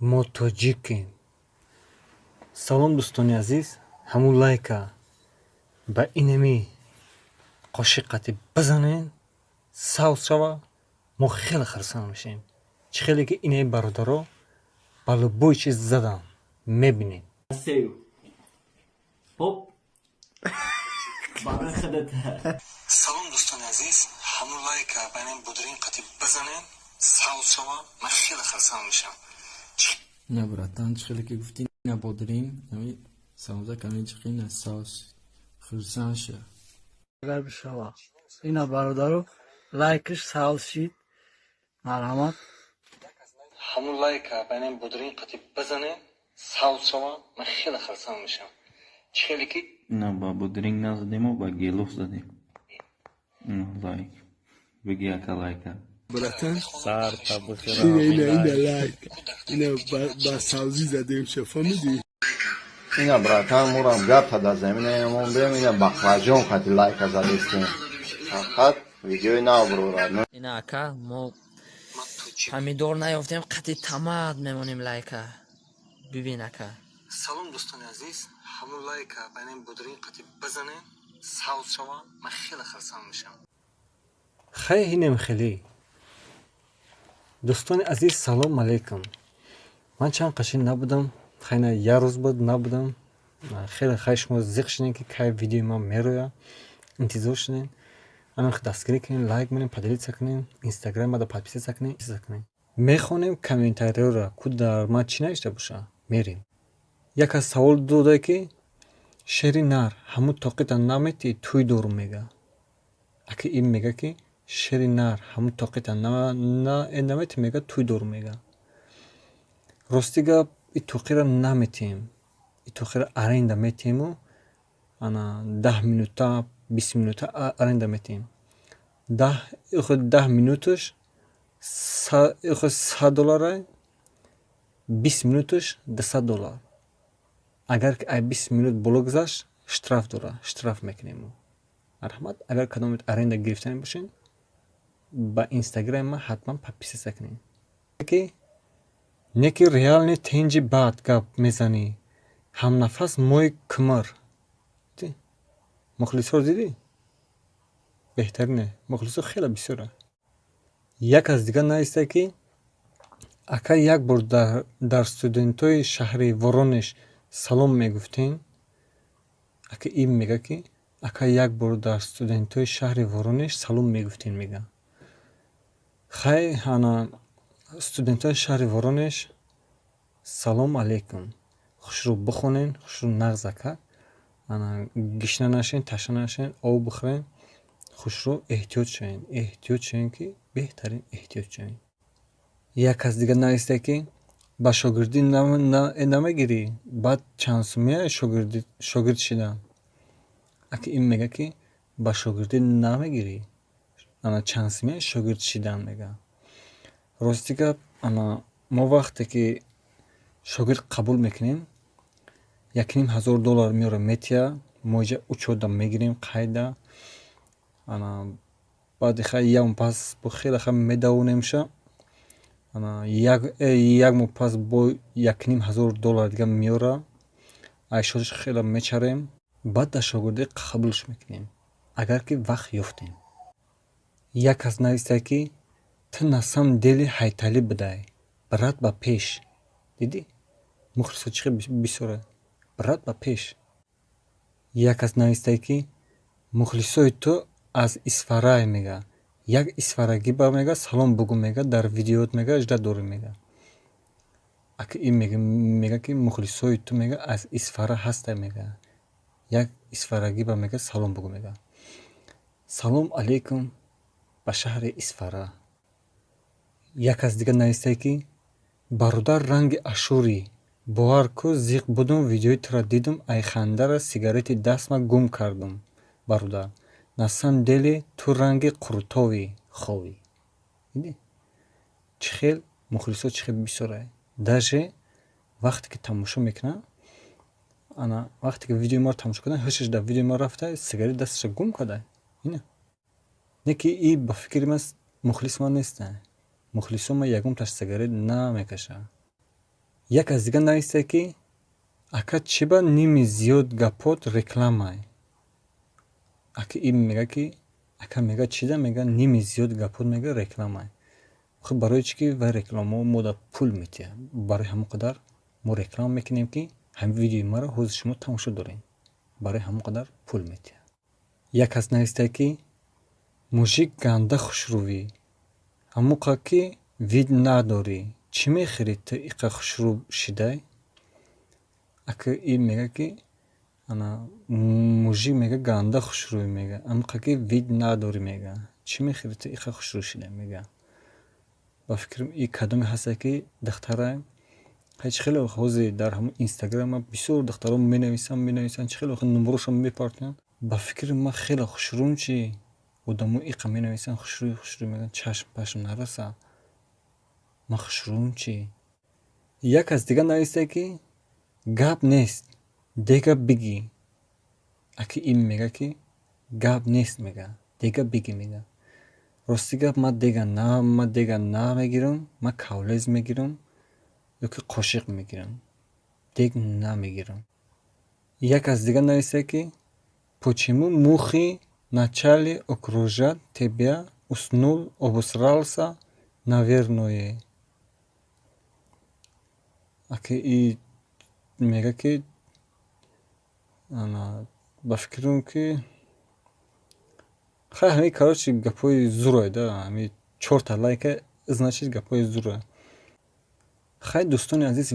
Мо тоҷикем. Салом, дӯстони азиз. Ҳамун лайка ба инами қошиқати бизанен, савз шава, мо хеле хурсанд мешавем. Чӣ хеле ки инаи бародаро ба любой чиз задан, мебинем. Сев. Хоп. Барои худат. Салом, дӯстони азиз. Ҳамун лайка ба инами будрин қати бизанен, савз шава, ман хеле хурсанд мешавам. На, братан, чӣ хеле ки гуфтӣ, на бодринг, ами самоза ками чиқи, на савз хурсанд ша. Агар бишава, ина, бародаро, лайкаш савз шид, марҳамат. Ҳамун лайка ба инами будрин қати бизанен, савз шава, ман хеле хурсанд мешавам. Чӣ хеле ки На, ба бодринг назадему, ба гелос задем. Лайк. Бигӣ, ака, лайка. Братан. Сар Ина, ина, ина, лайк, ина, ба савзӣ задем, ша, фаҳмидӣ? Ина, братан, мурам гапа да заминаямон бем, ина, баклажон қати лайка задестем. Фақат видеои нав бурорад. Ина, ака, мо помидор наёфтем, қати томат мемонем лайка. Бибин, ака. Салом, дӯстони азиз. Ҳамун лайка ба инами будрин қати бизанен, савз шава, ман хеле хурсанд мешавам. Хай, ҳинем хеле. Дӯстони азиз, салом алейкум. Ман чанд қашин набудам, хайна, як рӯз буд набудам. Хеле хай, шумо зиқ шудем, ки кай видеои ман мерояд, интизор шудем. Ана, дастгирӣ кунем, лайк монем, поделиться кунем, инстаграм мада подписаться кунем. Мехонем комментариёро, ку дар ман чӣ навишта боша, мерем. Як аз савол додае, ки шери нар, ҳамун тоқита наметӣ, тӯй дорум, мега. Аки ин мега, ки шери нар, ҳамун тоқита наметӣ, мега, тӯй дорум, мега. Рости гап, и тоқиро наметиҳем, и тоқиро аренда метиҳему, ана, 10 минута, 20 минута аренда метиҳем. 10 минуташ 100 доллара, 20 минуташ 200 доллар. Агар ки ай 20 минут боло гузашт, штраф дорад, штраф мекунем мо. Марҳамат, агар кадомет аренда гирифтанӣ бошед, ба инстаграми ман ҳатман подписаться кунед. Ки неки реальный тинҷи бад гап мезанӣ, ҳамнафас мои кумр. Мухлисҳоро дидӣ? Беҳтарине, мухлисҳо хеле бисёра. Як аз дигар нависта, ки ака, як бор дар студентҳои шаҳри Воронеж салом мегуфтем. Ака, ин мега, ки ака, як бор дар студентҳои шаҳри Воронеж салом мегуфтем, мега. Хай, ана, студентҳои шаҳри Воронеж, салом алейкум. Хушрӯ бихонен, хушрӯ, нағз, ака. Ана, гишна нашен, ташна нашен, об бихӯрен, хушрӯ, эҳтиёт шавен, эҳтиёт шавен, ки беҳтарин эҳтиёт шавен. Як кас дигар нависта, ки ба шогирдӣ намегирӣ, баъд чанд сумия шогирд шидан? Аки ин мега, ки ба шогирдӣ намегирӣ, ана, чанд сумия шогирд шидан, мега. Рости гап, ана, мо вақте ки шогирд қабул мекунем, 1500 доллар меёра, метиҳа, мо иҷа учётда мегирем, қайда. Ана, баъди хай як моҳ пас бо хеле хай медавонемша. Ана, як моҳ пас бо 1500 доллар дига меёра, айшошаш хеле мечарем, баъд дар шогирдӣ қабулш мекунем, агар ки вақт ёфтем. Як кас нависта, ки ту на самом деле ҳайталӣ будай, брат, ба пеш. Дидӣ, мухлисо чӣ хел бисёра, брат, ба пеш. Як кас навистае, ки мухлисои ту аз Исфарае, мега, як исфарагӣ ба, мега, салом бугӯ, мега, дар видеоот, мега, жда дорем, мега. Ака, ин мега, ки мухлисои ту, мега, аз Исфара ҳаста, мега, як исфарагӣ ба, мега, салом бугӯ, мега. Салом алейкум ба шаҳри Исфара. Як кас дигар навистае, ки бародар, ранги ашурӣ, бовар ку, зиқ будум, видеои туро дидум, ай хандара сигарети дастма гум кардум. Бародар, на самом деле ту ранги қурутовӣ ховӣ. Дидӣ, чӣ хел мухлисо, чӣ хел бисёрае? Даже вақте ки тамошо мекунад, ана, вақте ки видеои маро тамошо кардан, ҳушаш дар видеои ма рафта, сигарет дасташа гум карда. Ина, не ки и ба фикри ман мухлис ман неста, мухлисо ман ягонташ сигарет намекашад. Як аз дигар нависте, ки ака, чӣ ба ними зиёд гапот рекламай? Ака, ин мега, ки ака, мега, чида, мега, ними зиёд гапот, мега, рекламай. Хуб, барои чӣ ки вай рекламао мода пул метиҳад, барои ҳамон қадар мо реклама мекунем, ки ҳамин видеои маро ҳозир шумо тамошо доред, барои ҳамон қадар пул метиҳад. Як кас навистае, ки мужик ганда хушрӯвӣ, ҳамоқа ки вид надорӣ, чӣ мехӯрӣ ту, иқа хушрӯ шидай? Ака, ин мега, ки ана мужик, мега, ганда хушрӯӣ, мега, ҳамоқа ки вид надорӣ, мега, чӣ мехӯрӣ ту, иқа хушрӯ шидай, мега. Ба фикрам, и кадоме ҳасте, ки духтарай. Ҳеч хеле ҳозир дар ҳамон Инстаграма бисёр духтаро менависанд, чӣ хеле номерошон мепартоянд. Ба фикри ман, хеле хушрӯм чи одамо иқа менависанд, хушрӯй, хушрӯй мегӯянд, чашм пашм нараса. Ман хушрӯм чӣ? Як кас дигар нависте, ки гап нест, дега бигӣ. Аки, ин мега, ки гап нест, мега, дега бигӣ, мега. Рости гап, ман дега намегирам, ман кавлез мегирам ёки қошиқ мегирам, дег намегирам. Як кас дигар нависте, ки почему мухи начали окружать тебя, уснул, обосрался, наверное. Аки, и мега, ки ана, ба фикрам, ки хай, ҳамин, короче, гапҳои зурое да, ҳамин чорта лайка, значит, гапҳои зурое. Хай, дӯстони азиз.